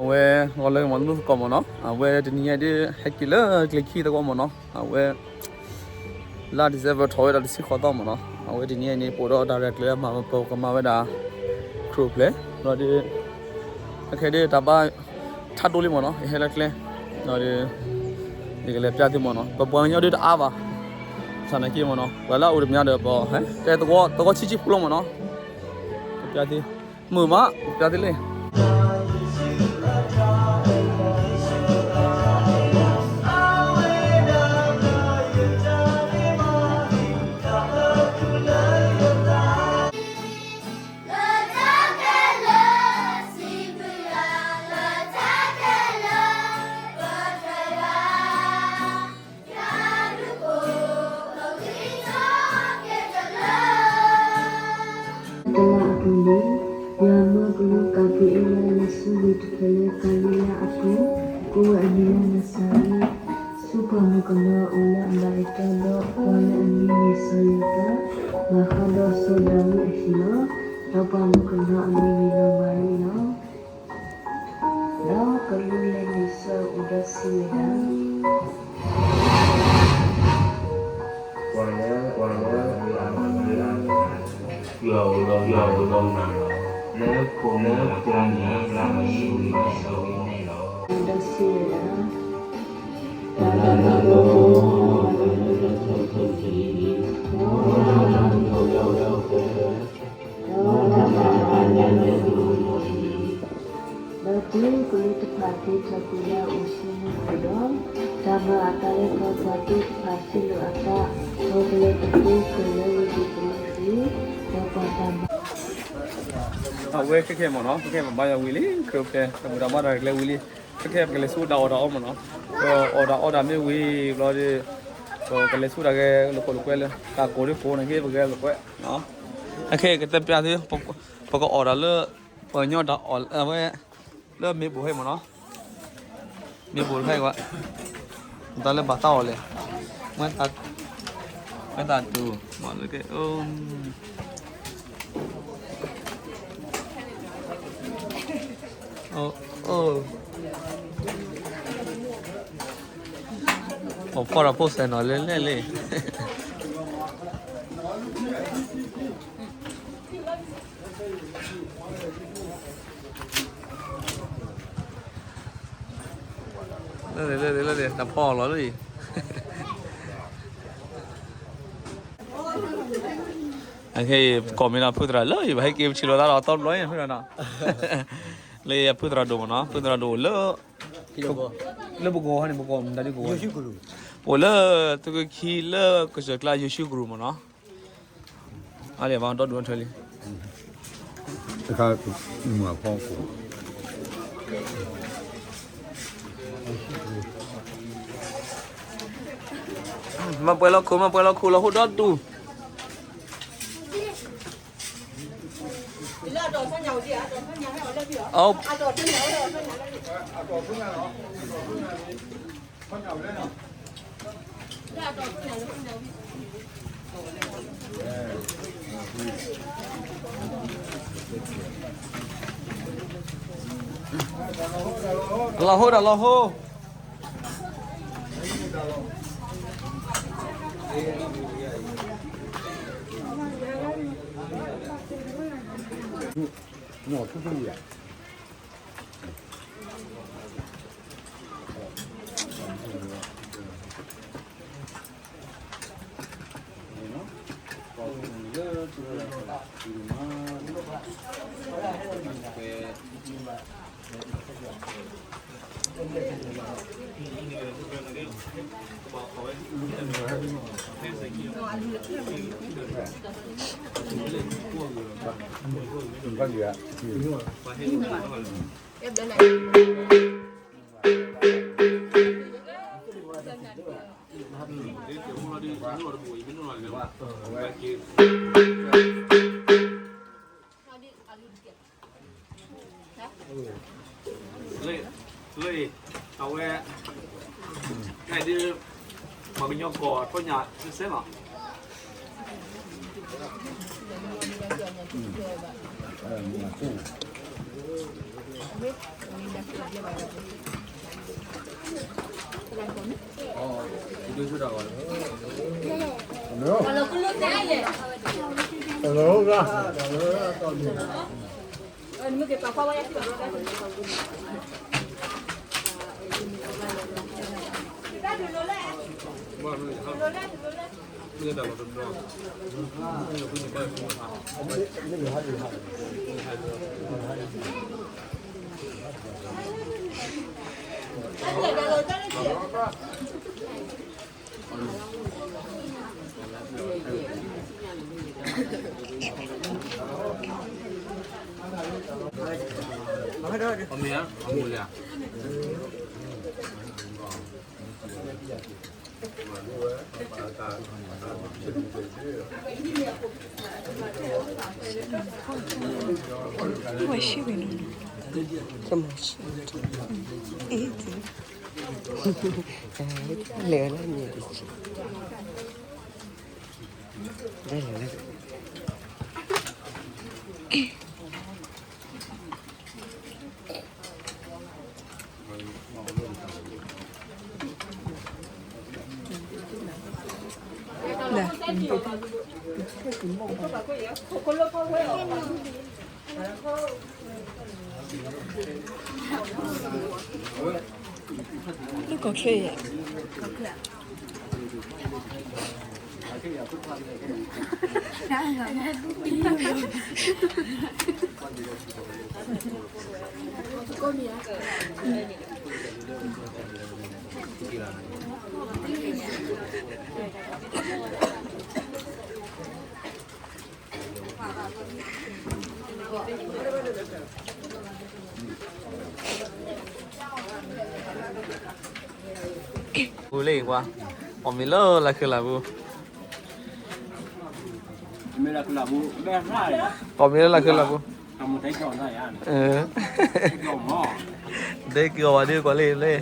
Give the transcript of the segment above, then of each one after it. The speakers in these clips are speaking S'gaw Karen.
အဝဲ ဂီၤလၢမၤလိသကိးမ့ၢ်နီၤ, အဝဲတနံၤညါဒ် ဟဲက့ၤလၢကျဲခံသဝီမ့ၢ်နီၤ, အဝဲ လါ December ထီၣ်ဝဲဒၣ်တဆံဃိးသီမ့ၢ်နီၤ, အဝဲတနံၤညါအံၤန့ၣ် ပအိၣ်ဒီးတၢ်ရဲၣ်ကျဲၤမၤ ပကမၤဝဲဒၣ် ခရူၣ်ဖျဲး ဘျီဒီး အခဲဒ်တၢ်ဘါ ထးဒိလံမ့ၢ်နီၤ, ယဟဲလၢကျဲ ဒီး ယကလဲၤပျးသုမ့ၢ်နီၤ, ပပှၤကညီဒ်တအါဘၣ်, ဆၣ်နာ်က့မ့ၢ်နီၤ, ပှၤလၢအအိၣ်တမံၤဒီး ပတဲသဝီဆံးဆံးဖိလီၤမ့ၢ်နီၤ, ပျးသု မုာ်မး ပျးသုလံ. တလါအပူၤန့ၣ် ယွၤမၢကလူးကၤဘြံၤအ့လး လၢဆူဝ့ၢ်တဖျၢၣ်လၢကၤလံလါအပူၤ, ကိးဝဲအမံၤလၢနၤစၤရ့း, ဆူပှၢ်မုၢ်ကနီၤအအိၣ်လၢအဘၣ်အံၤတီဒီး ပှၤလၢအမံၤမ့ၢ်စီၤယိၤသး, ဘၣ်ဃးဒီးစီၤဒၤဝံးအဟံၣ်လီၤ. ဒီးပှၢ်မုၢ်ကနီၤအမံၤမ့ၢ်နီၢ်မၤရံလီၤ. ဒီးကလူးလဲၤနုာ်ဆူအအိၣ်ဒီးစံးဝဲဒၣ်, ပှၤလၢ ပှၤလၢ ယွၤအိၣ်ဒီး ယွၤအိၣ်ဒီးနၤလီၤ. လၢခိၣ်နၢ်အကျါန့ၣ် လၢမ့ၢ်စီၤဒၤဝံးအဟံၣ်လီၤ. ဒီးစံးဝဲဒၣ်, တၢ်လၢနၤလီၤ, လၢနၤလီၤ, ဒီးတၢ်မၤအသးလၢအလဲၤဒိၣ်အလီၢ်အံၤ, ဒီးတုၤကလူးတဖၣ်သ့ထီၣ်ကွံာ်လၢအအိၣ်ဆူမူခိၣ်ဒီး, တၢ်မၤအသးလၢပှၤကွၢ်သိတဖၣ်ဆံးလိာ်အသး, ဒီးကလဲၤတဃ့ကၢၢ်လၢဝ့ၢ်ဒူၣ်ကလံၤဃ့ၢ်, ဒီးပှၤတၢ်မၤ အဝဲခဲခဲမ့ၢ်နီၤ, ခဲခဲပဘါယွၤဝံၤလံ, ခရံာ်အိၣ်ဖျဲၣ် တၢ်ဘူၣ်တၢ်ဘါတၢ်ရဲၣ်ကျဲၤဝံၤလံ, ခဲခဲပကလဲၤဆူတၢ်အီၣ်တၢ်အီမ့ၢ်နီၤ, ပအီၣ်တၢ်အီတၢ်မ့ၢ်ဝံၤဘျီဒီး ပကလဲၤဆူတၢ်ဂဲၤလိာ်ကွဲလၢ တၢ်ကိၢ်ဒ်ကိၢ်န့ၣ်က့ ပဂဲၤလိာ်ကွဲ, အခဲအံၤကတဲပျးသု, ပကအီၣ်တၢ်လၢ ပှၤကညီတၢ်အီၣ်ဝဲ လၢမ့ၢ်ဘိၣ်ဟဲမ့ၢ်နီၤ, မ့ၢ်ဘိၣ်တခါအံၤကွၢ်, တၢ်လၢဘၣ်သးအီၣ်လဲၣ်, မ့ၢ်သးတူၢ်, မ့ၢ်လၢကဲ, အိၣ်ဖီၣ်တၢ်ဖိစဲးနီၤလၢလဲၣ်လံ. လၢလၢလၢလၢ တၢ်ဖီအီၣ်လီၤလၢအံၤ, အခဲအံၤ ကီၢ်မ့ၢ်ဒီးဖုသရၣ်လၢအံၤ ဘၣ်ဟဲက့ၤပထံၣ်လိာ်သးဒီးအသီတဘျီအံၤ ဖုသရၣ်နီၤ, လၢအဖုသရၣ်ဒိၣ်မ့ၢ်နီၤ, ဖုသရၣ်ဒိၣ်အိၣ်လၢ လၢပဂီၢ်ဟီန့ၣ် ပကိးမတၤဒ်ကိးဝဲ, ပအိၣ်လၢသုးက့ခံလၢကစၢၢ်ကျါယိၤၡူးကရူၢ်မ့ၢ်နီၤ, အဒံးဘၣ်ဒီဒူၣ်ထၢလံ, တခါမုၢ်အဖီခိၣ် မၤပှဲၤလီၤခိၣ် မၤပှဲၤလီၤခိၣ် လီၤဟိဒီဒူၣ်. လီၤဟိဒီးလီၤဟိ. လၢ လၢ အဝဲ ဒ် ပှၤကညီကီၢ်အထီညၣ်စဲစဲလီၤ.我是为了，怎么是？哎，这，哎，来了，你的。来了，来了。 လၢကီၢ်ချၢယဲၢ် ပူၤလၢကွၢ်, အီၣ်မ့ၤလၢလၢ်ခုၣ်လၢ်ပူၤ, အီၣ်မ့ၤလၢလၢ်ခုၣ်လၢ်ပူၤ, ဒဲက့ၤအီၣ်ဝဲဒုးကွၢ်လၢလၢ်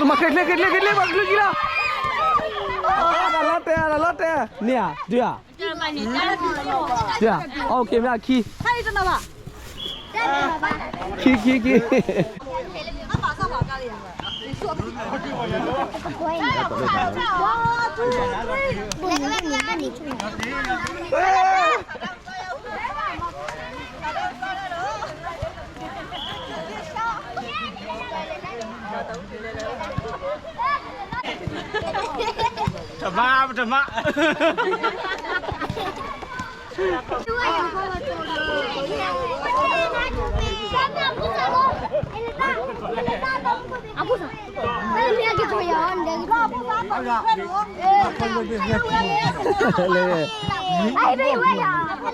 မၤချ့ချ့ချ့ချ့ချ့ ပှၤကလုာ်ကံလီၤ, တၢ်လီၤတဲာ် တၢ်လီၤတဲာ်, န့ၣ်ဧါ ဒု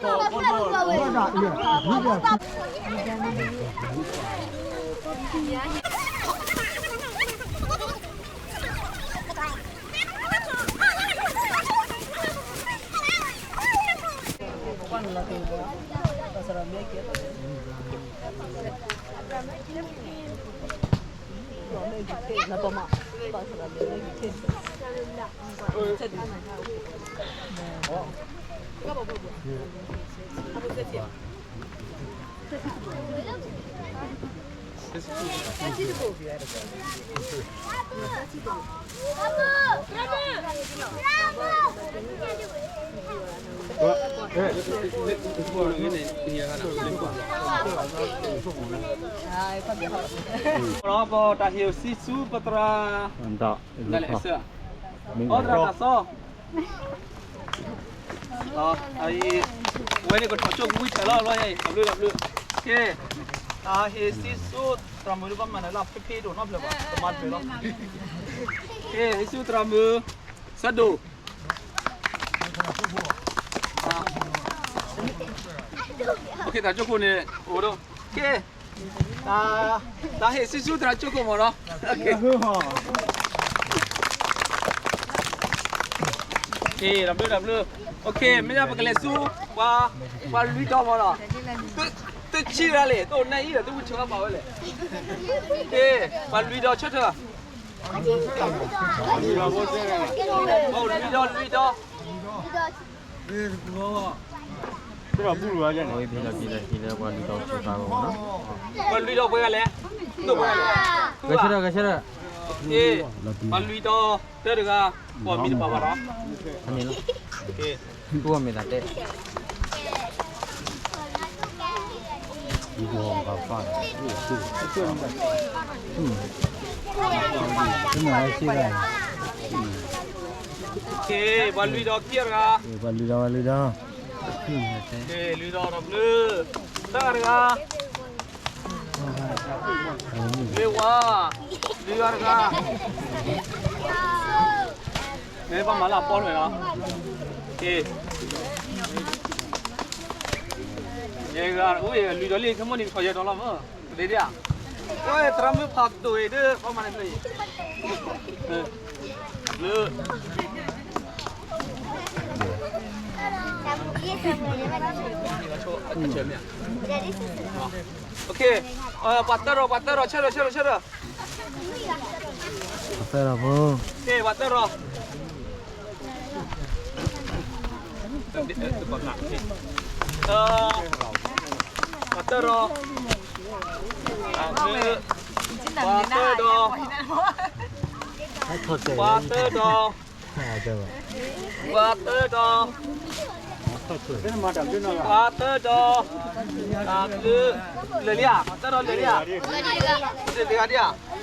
းဧါ, ဒုးဧါ, အိၣ်ခ့ မ့ၢ်အခံ, ခံခံခံ တမၤ တမၤ လီၤ ပတၢ်ဟ့ၣ်ဆံဆူပသရၣ် ဒၣ်လဲာ်အဆၢ အိၣ်သရၣ်တၢ်စီ လီၤ အံၤ ဝဲန့ၣ်ကထီၣ်ကၠိကဝံၤဖျဲးလီၤ လီၤ တၢ်ဘျုး တၢ်ဘျုး ကဲ တၢ်ဟ့ၣ်ဆံဆူသရၣ်မုၣ်ဒီးဘၣ်မၤနၢၤလၢဖဲဖဲဒိၣ်နီတဖျၢၣ်ဘၣ် တမၤတဖျၢၣ်လီၤ ကဲ ဟ့ၣ်ဆူသရၣ်မုၣ် ဆၢဒိၣ် တၢ်ကၠိခိၣ်န့ၣ် အိၣ်ဒီး ကဲ တၢ်ဟ့ၣ်ဆံဆူသရၣ်ကၠိခိၣ်မ့ၢ်နီၤ တၢ်ဘျုး တၢ်ဘျုး မ့ၢ်ဒၣ်ပကလဲၤဆူ ပှၤလွံၢ်ဒီမ့ၢ်နီၤ တဆံရၤလဲၣ် တအိၣ်နၢ်အံၤဒီး တဝံဆိၣ်အါဘၣ်ဝဲလဲၣ် ကဲ ပှၤလွံၢ်ဒီဆၢထၢၣ် လွံၢ်ဒီ လွံၢ်ဒီ တကူၤ အဝဲဖဲလီၤတံၢ်လီၤဆံးလၢပှၤလွံၢ်တီၤစံးပာ်ဝဲမ့ၢ်နီၤ, ပှၤလွံၢ်တီၤပှဲၤဂၤလဲၣ်, ဒိၣ်ပှဲၤဂၤလဲၣ်, ဂဲၤဆၢထၢၣ် ဂဲၤဆၢထၢၣ်, ပှၤလွံၢ်တီၤတၢတဂၤ, ပှၤမံတပာ်ဘၣ်လီၤ, တမ့ၢ်လီၤ, ပှၤမ့ၢ်သးတဲ ပှၤလွံၢ်တီၤခံဂၤ, ပှၤလွံၢ်တီၤ, လွံၢ်တီၤတဘျုး, သၢဂၤတဂၤ, လွံၢ်ဝါ, လွံၢ်ဂၤတဂၤ, မ့ၢ်ဘၣ်မၤလၢအပီၢ်လွဲၢ်လီၤ, ယဲၢ်ဂၤ, လွံၢ်တီၤလံ ခဲမိၣ်န့ၣ် ထီၣ်ယဲၢ်တီၤလီၤမး, တဒ့ဒ့ဧါ, သရၣ်မုၣ်ဖးဒိၣ်အံၤဒ် ဘၣ်မၤန့ၣ်ဖျၢၣ်အံၤ, ဘျုး ပှၤတၢၢ်ဒီး ပှၤတၢၢ်ဒီး ဆၢထၢၣ် ဆၢထၢၣ် ဆၢထၢၣ်, ပှၤတၢၢ်ဒီးဖိ, ပှၤတၢၢ်ဒီး, ပှၤတၢၢ်ဒီး, ပှၤတၢၢ်ဒီး, ပှၤတၢၢ်ဒီး, ပှၤတၢၢ်ဒီး, လၢာ်လံဧါ, ပှၤတၢၢ်ဒီး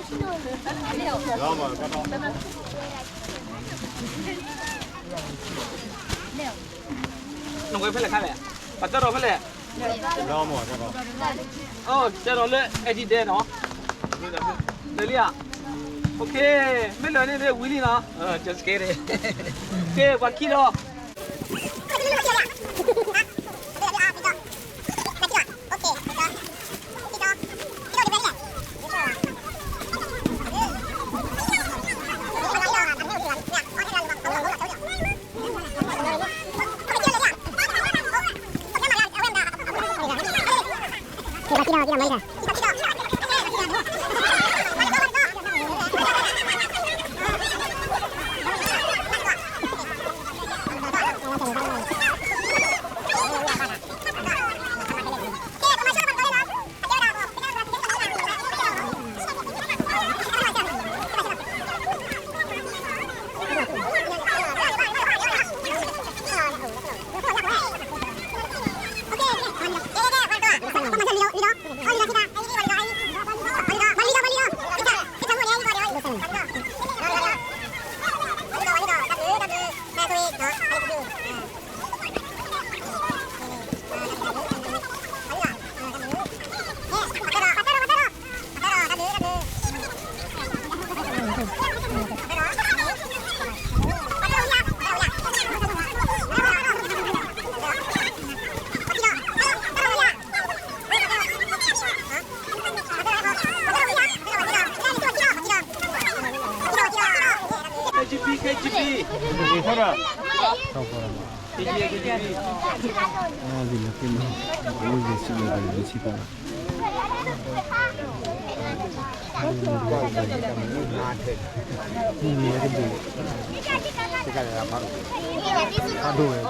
လၢာ်လံဧါ, လၢာ်တဂၤဒံးဧါ, နဝဲဖဲလဲၣ်ခါလဲၣ်, ပှၤတၢၢ်ဒီးဖဲလဲၣ်, အိၣ် တၢၢ်ဒီးလၢ Adidas နီၤ, လၢာ်လံဧါ, မ့ၢ်လၢာ်န့ၣ် ဝံၤလံနီၤ, ကဲ ပှၤခံဒီး KGB, KGB.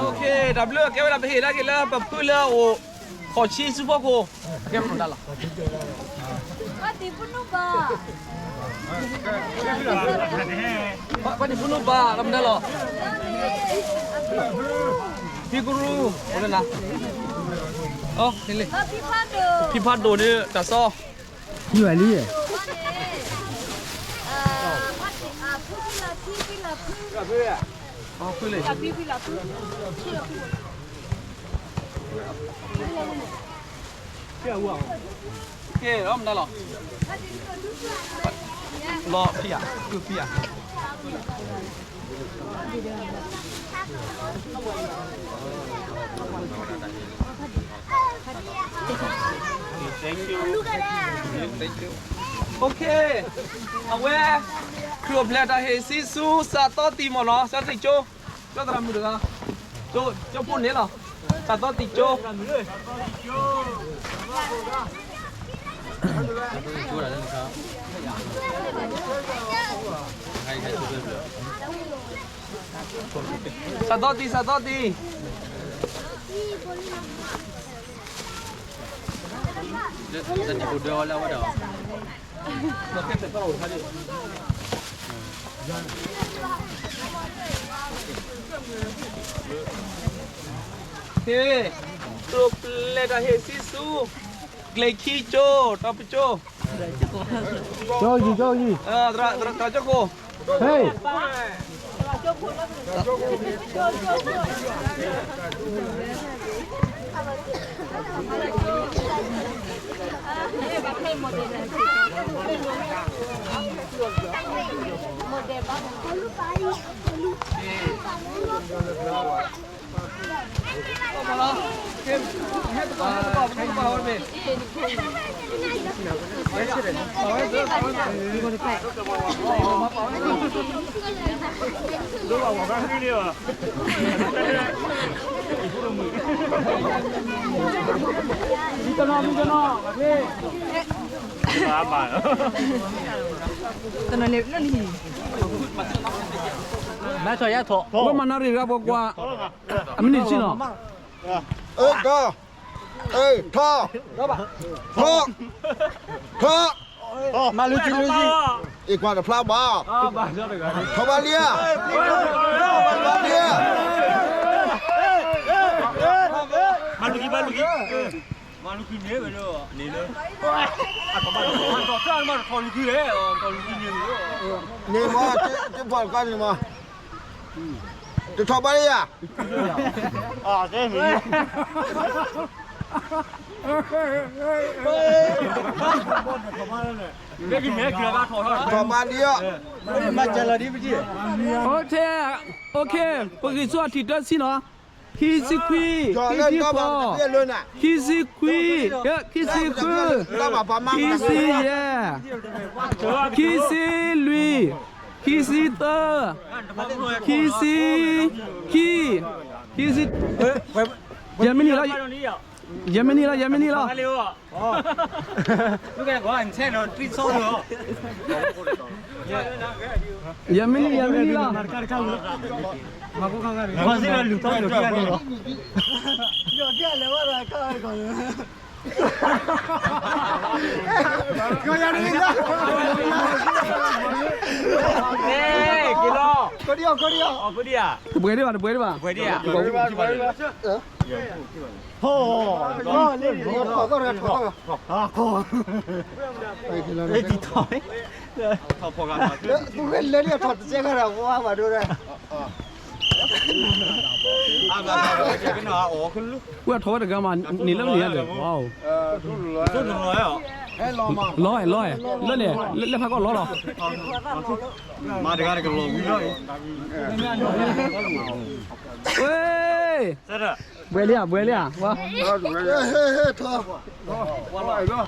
OK, တၢ်ဘျုး ကဲဝဲဒၣ်ပဟ့ၣ်ဒၣ်က့ၤလၢပဖုလၢအအိၣ် ခီၣ်ဆံဆူဖီခိၣ် ကဲမနုၤတၢ်လီၤ. ပှၤဒံးဖုနိဘၣ်, ပှၤဒံးဖုနိဘၣ် လီၤမနုၤလီၤ. ဖံကရူၢ် အိၣ်လၢနၤ, ဖံဖးဒိၣ်န့ၣ် တၢ်စီ ဖံဝဲလံ, ဖံလံ, ကဲ လီၤမနုၤလီၤ. လီၤဖံဧါ, ဖံဧါ. OK, အဝဲ ခရံာ်အိၣ်ဖျဲၣ်တၢ်ဟ့ၣ်ဆံဆူ စးသီတံၢ်မ့ၢ်နီၤ, စးသီတံၢ်ကၠိ ကၠိသရၣ်မုၣ်တဂၤ, ကၠိဖိန့ၣ်လီၤ. စးသီတံၢ်ကၠိ စးသီတံၢ်, စးသီတံၢ်. တနံၤပူၤဒၢဝဲလၢအဝဲဒီး ဟ့ၣ်, ကျိပျဲတၢ်ဟ့ၣ်ဆံဆူ, ကျဲခံကၠိ, တီပကၠိ, ကၠိယံၤ, ကၠိယံၤ, သရၣ်ကၠိခိၣ်, ဟ့ၣ်. တနီၤန့ၣ်လၢနဟံၣ်, မၤထီၣ်ယါထီၣ်, ဝဲမၤနီၣ်ရံၣ်ရၣ်ပှၤကွၢ်, အမံးနံးဆံနီၤ, အၢ ထီၣ်, ထီၣ်, ထီၣ်, မၤလူၤကံလူၤကံ, အ့ၣ်ကွၢ်တဖျါဘၣ်, ထီၣ်ဘၣ်လံဧါ, ထီၣ်ဘၣ်လံဧါ, မၤလူၤကံ မၤလူၤကံ, မၤလူၤကံန့ၣ်ဝဲလၢ, န့ၣ်လၢ, အထီၣ်ဘၣ်တထီၣ်, မၤထီၣ်လူၤကံလဲၣ်, ထီၣ်လူၤကံန့ၣ်လၢ, န့ၣ်မ့ၢ်, တပှၤတခါန့ၣ်မ့ၢ်, တထီၣ်ဘၣ်လံဧါ, အတဲမ့ၢ်, ထီၣ်ဘၣ်လံဧါ, မၤစၢၤလီၤဒ်ပက့ၢ်, အိၣ်ထဲ, အိၣ်ခ့, ပဂံၢ်ဆူၣ်အထံၣ်တၢ်ဆံနီၤ, ခံဆံခွံ, ခံဆံဃိး, ခံဆံခွံ, ခံဆံဃု, ခံဆံယဲၢ်, ခံဆံလွံၢ်, ခံဆံသၢ, ခံဆံ, ခံ, ခံဆံ, ယဲၢ်မံးနံးလီၤ, ယဲၢ်မံးနံးလီၤ, ယဲၢ်မံးနံးလီၤ. ယဲၢ်မံးနံး, ယဲၢ်မံးနံးလီၤ. ကဲလီၤ, တပှဲၤဒံးဘၣ်, တပှဲၤဒံးဘၣ်. ဝဲထီၣ်ဝဲတဂၤမး န့ၣ်လၢန့ၣ်ဧါဒီး, လီၤ, လီၤ, လၢန့ၣ်, လၢဖးကီၢ်လီၤလီၤ. ဝဲ ဘှဲလံဧါ, ဘှဲလံဧါ, ဝါ, ဘှဲလံဧါ.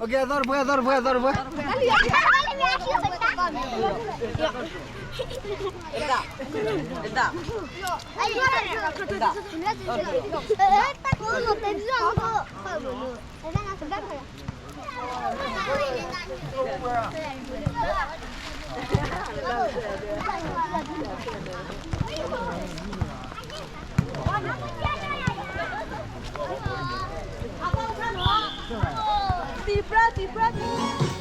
အသီတပွဲ အသီတပွဲ အသီတပွဲ. တံၤပြၢ တံၤပြၢ တံၤပြၢ.